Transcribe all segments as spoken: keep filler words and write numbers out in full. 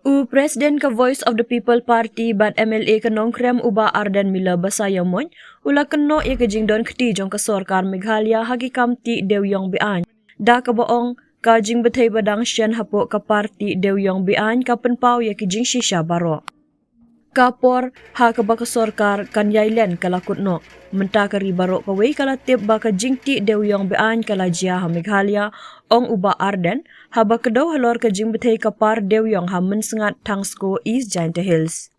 U President ka Voice of the People Party bad M L A ka Nongkrem u Bah Ardent Miller Basaiawmoit u la kynnoh ïa ka jingdon kti jong ka sorkar Meghalaya ha ki kam tih dewïong be-aiñ. Da kaba ong ka jingbthei ba dang shen hapoh ka party dewïong be-aiñ ka pynpaw ïa ki jingshisha baroh. Ka por ha kaba ka sorkar kan ïai len ka la kut noh. Mynta ka ri baroh kawei ka la tip ba ka jingtih dewïong be-aiñ ka la jia ha Meghalaya, ong u Bah Ardent, haba kdew halor ka jingbthei ka par dewïong ha Mynsngat Thangsko, East Jaintia Hills.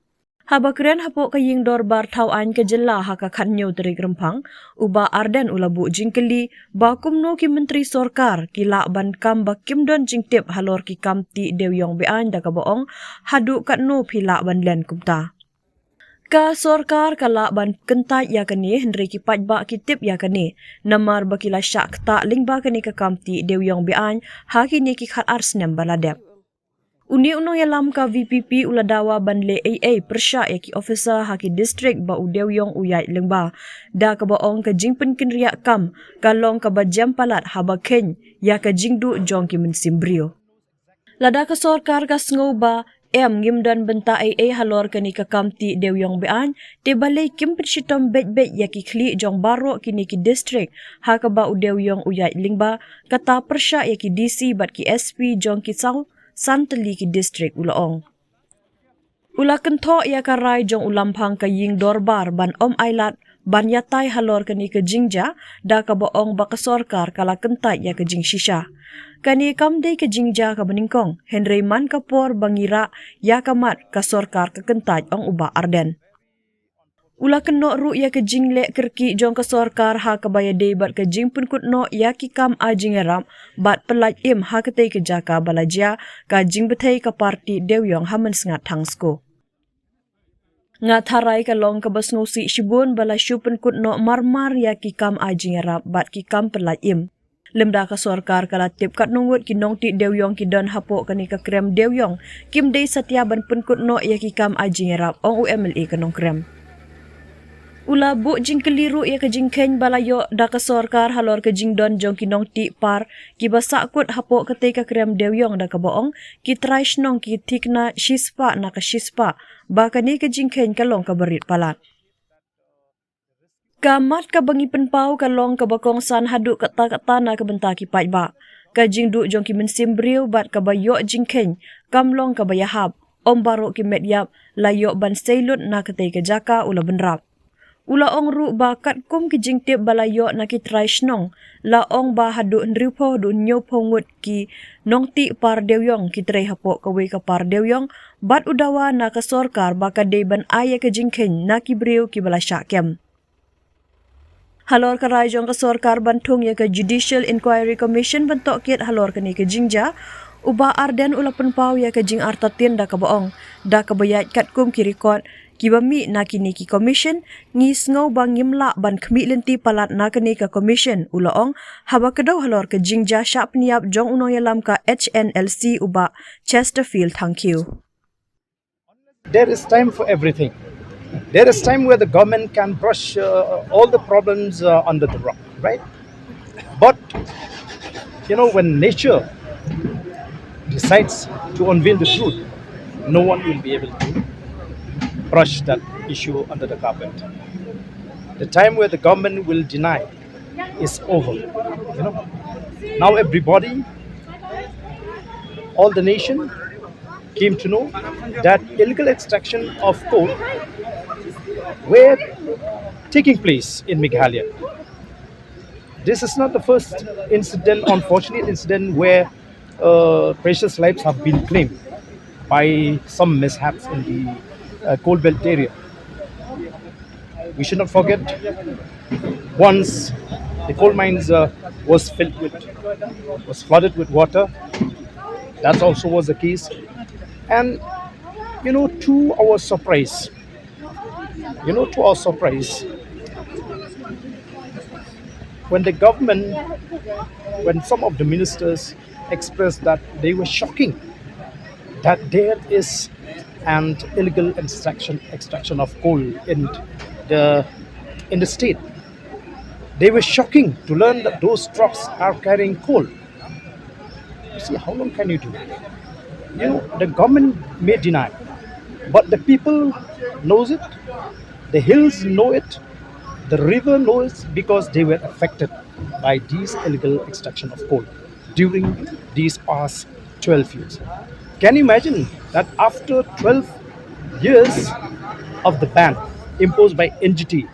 Haba kren hapoh ka ïing dorbar thaw aiñ ka jylla ha ka khathynñiew tarik Rymphang, u Bah Ardent u la buh jingkylli ba kumno ki myntri sorkar ki lah ban kam ba kim don jingtip halor ki kam tih dewïong be-aiñ, da kaba ong, haduh katno phi lah ban len kumta. Ka sorkar ka lah ban kyntait ïa kane hynrei ki paidbah ki tip ïa kane, namar ba ki la shah ktah lyngba kane ka kam tih dewïong be-aiñ ha kine ki khatar snem ba la dep. Une u nongïalam ka V P P u la dawa ban leh ei ei pyrshah ïa ki officer ha ki district ba u dewïong u ïaid lyngba, da kaba ong ka jingpynkynriah kam ka long kaba jem palat haba kheiñ ïa ka jingduh jong ki mynsiem briew. Lada ka sorkar ka sngew ba em, ngim don bynta ei ei halor kane ka kam tih dewïong be-aiñ, te balei kim pynshitom beit beit ïa ki khlieh jong baroh kine ki district ha kaba u dewïong u ïaid lyngba, kata pyrshah ïa ki D C bad ki S P jong ki saw san tylli ki district, u la ong. U la kynthoh ïa ka rai jong u lamphang ka ïing dorbar ban ym ailad ban ïatai halor kane ka jingjia, da kaba ong ba ka sorkar ka la kyntait ïa ka jingshisha. Kane kam dei ka jingjia kaba nyngkong, hynrei man ka por ba ngi rah ïa ka mat ka sorkar ka kyntait, ong u Bah Ardent. U la kynnoh ruh ïa ka jingleh kyrkieh jong ka sorkar ha kaba ïadei bad ka jingpynkut noh ïa ki kam ai jingïarap bad pyllait im ha katei ka jaka ba la jia ka jingbthei ka party dewïong ha Mynsngat Thangsko. Nga tharai ka long kaba sngewsih shibun ba la shu pynkut noh mar mar ïa ki kam ai jingïarap bad ki kam pyllait im. Lymda ka sorkar ka la tip katno ngut ki nongtih dewïong ki don hapoh kane ka krem dewïong, kim dei satia ban pynkut noh ïa ki kam ai jingïarap, ong u M L A ka Nongkrem. U la buh jingkylli ruh ïa ka jingkheiñ ba la ïoh da ka sorkar halor ka jingdon jong ki nongtih par kiba sahkut hapoh katei ka krem dewïong, da kaba ong ki trai shnong ki thikna shispah na ka shispah ba kane ka jingkheiñ ka long kaba rit palat. Ka mat kaba ngi pynpaw ka long kaba kongsan haduh katta katta na ka bynta ki paidbah. Ka jingduh jong ki mynsiem briew bad kaba ïoh jingkheiñ kam long kaba ïahap, ym baroh ki met ïap la ïoh ban sei lut na katei ka jaka, u la bynrap. U la ong ruh ba katkum ki jingtip ba la ïoh na ki trai shnong, la ong ba haduh hynriewphew haduh hynñiewphew ngut ki nongtih par dewïong ki trei hapoh kawei ka par dewïong, bad u dawa na ka sorkar ba ka dei ban ai ïa ka jingkheiñ na ki briew kiba la shah kem. Halor ka rai jong ka sorkar ban thung ïa ka Judicial Inquiry Commission ban tohkit halor kane ka jingjia, u Bah Ardent u la pynpaw ïa ka jingartatien da kaba ong, da kaba ïaid katkum ki record kiba mih na kine ki commission, ngi sngew ba ngim lah ban khmih lynti palat na kane ka commission, u la ong, haba kdew halor ka jingjia shah pynïap jong u nongïalam ka H N L C u Bah Chesterfield Thangkhiew. There is time for everything. There is time where the government can brush uh, all the problems uh, under the rug, right? But, you know, when nature decides to unveil the truth, no one will be able to brush that issue under the carpet. The time where the government will deny is over. You know, now everybody, all the nation came to know that illegal extraction of coal were taking place in Meghalaya. This is not the first incident, unfortunate incident, where uh, precious lives have been claimed by some mishaps in the uh, coal belt area. We should not forget, once the coal mines uh, was filled with, was flooded with water. That also was the case. And, you know, to our surprise, you know, to our surprise, when the government, when some of the ministers expressed that they were shocking that there is an illegal extraction, extraction of coal in the, in the state. They were shocking to learn that those trucks are carrying coal. You see, how long can you do that? You know, the government may deny, but the people knows it, the hills know it, the river knows, because they were affected by these illegal extraction of coal during these past twelve years. Can you imagine that after twelve years of the ban imposed by N G T,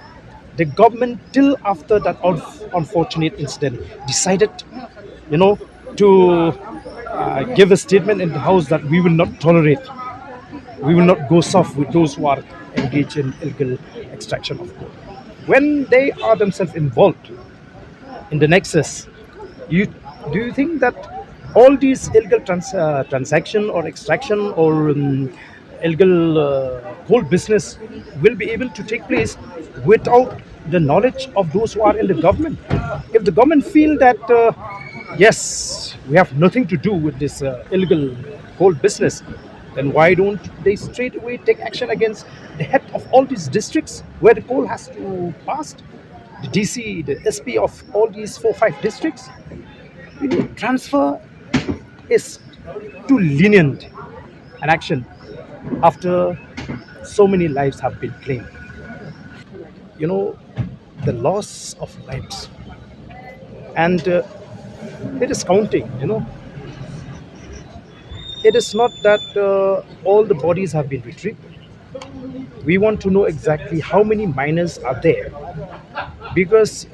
the government, till after that unf- unfortunate incident, decided, you know, to uh, give a statement in the house that we will not tolerate, we will not go soft with those who are engaged in illegal extraction of coal. When they are themselves involved in the nexus, you do you think that all these illegal trans- uh, transaction or extraction or um, illegal uh, coal business will be able to take place without the knowledge of those who are in the government? If the government feel that uh, yes, we have nothing to do with this uh, illegal coal business, then why don't they straight away take action against the head of all these districts where the coal has to pass? The D C, the S P of all these four, five districts, you know, transfer is too lenient an action after so many lives have been claimed. You know, the loss of lives. And uh, it is counting, you know. It is not that uh, all the bodies have been retrieved. We want to know exactly how many miners are there, because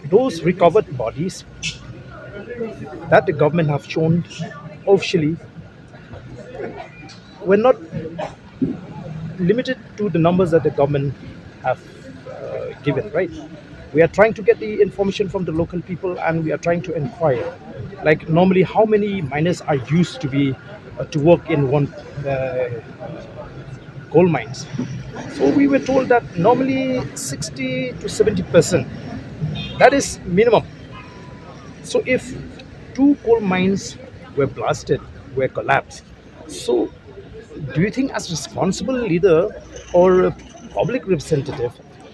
those recovered bodies that the government have shown officially were not limited to the numbers that the government have uh, given, right? We are trying to get the information from the local people, and we are trying to inquire, like, normally, how many miners are used to be uh, to work in one uh, coal mines. So we were told that normally sixty to seventy percent, that is minimum. So if two coal mines were blasted, were collapsed, so do you think, as responsible leader or a public representative,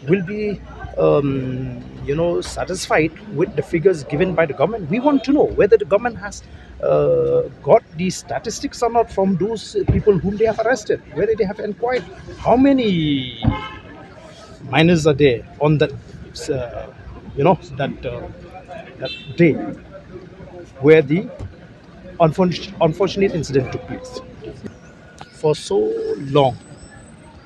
will be um, you know, satisfied with the figures given by the government? We want to know whether the government has uh, got these statistics or not from those people whom they have arrested, whether they have inquired how many miners are there on that uh, you know, that uh, that day where the unfortunate, unfortunate incident took place. For so long,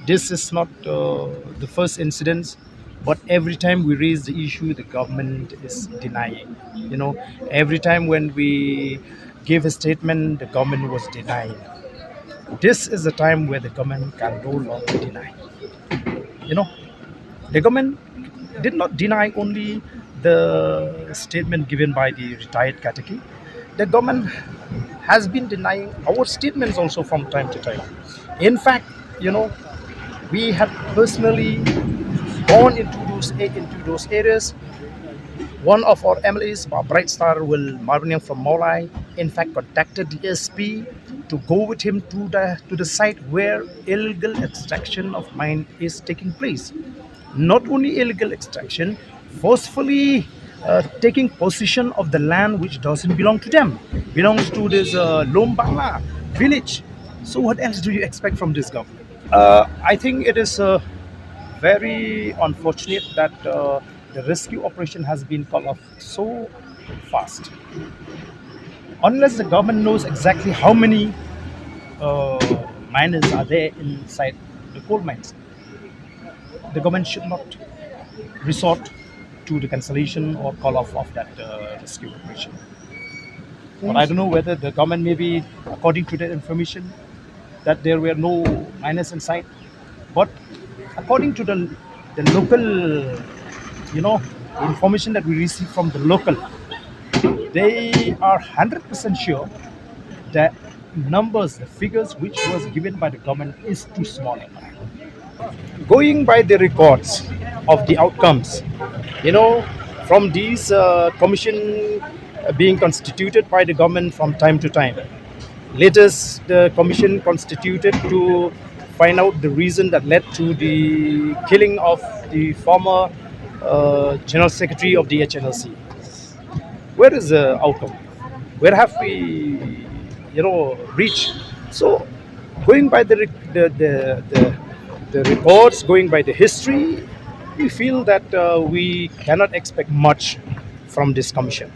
this is not uh, the first incident, but every time we raise the issue, the government is denying. You know, every time when we give a statement, the government was denying. This is the time where the government can no longer deny. You know, the government did not deny only the statement given by the retired Katiki. The government has been denying our statements also from time to time. In fact, you know, we have personally gone into those into those areas. One of our M L As, Bright Star Will Marbaniang from Mawlai, in fact, contacted the S P to go with him to the to the site where illegal extraction of mine is taking place. Not only illegal extraction, forcefully uh, taking possession of the land which doesn't belong to them, belongs to this uh, Lom Bangla village. So what else do you expect from this government? Uh, I think it is uh, very unfortunate that uh, the rescue operation has been called off so fast. Unless the government knows exactly how many uh, miners are there inside the coal mines, the government should not resort to the cancellation or call off of that uh, rescue operation. But I don't know whether the government, maybe according to that information, that there were no miners inside. But according to the the local, you know, information that we received from the local, they are hundred percent sure that numbers, the figures which was given by the government is too small. Going by the records of the outcomes, you know, from these uh, commission uh, being constituted by the government from time to time, latest the commission constituted to find out the reason that led to the killing of the former uh, general secretary of the H N L C. Where is the outcome? Where have we you know, reach. So going by the the the, the, the reports, going by the history, we feel that uh, we cannot expect much from this commission.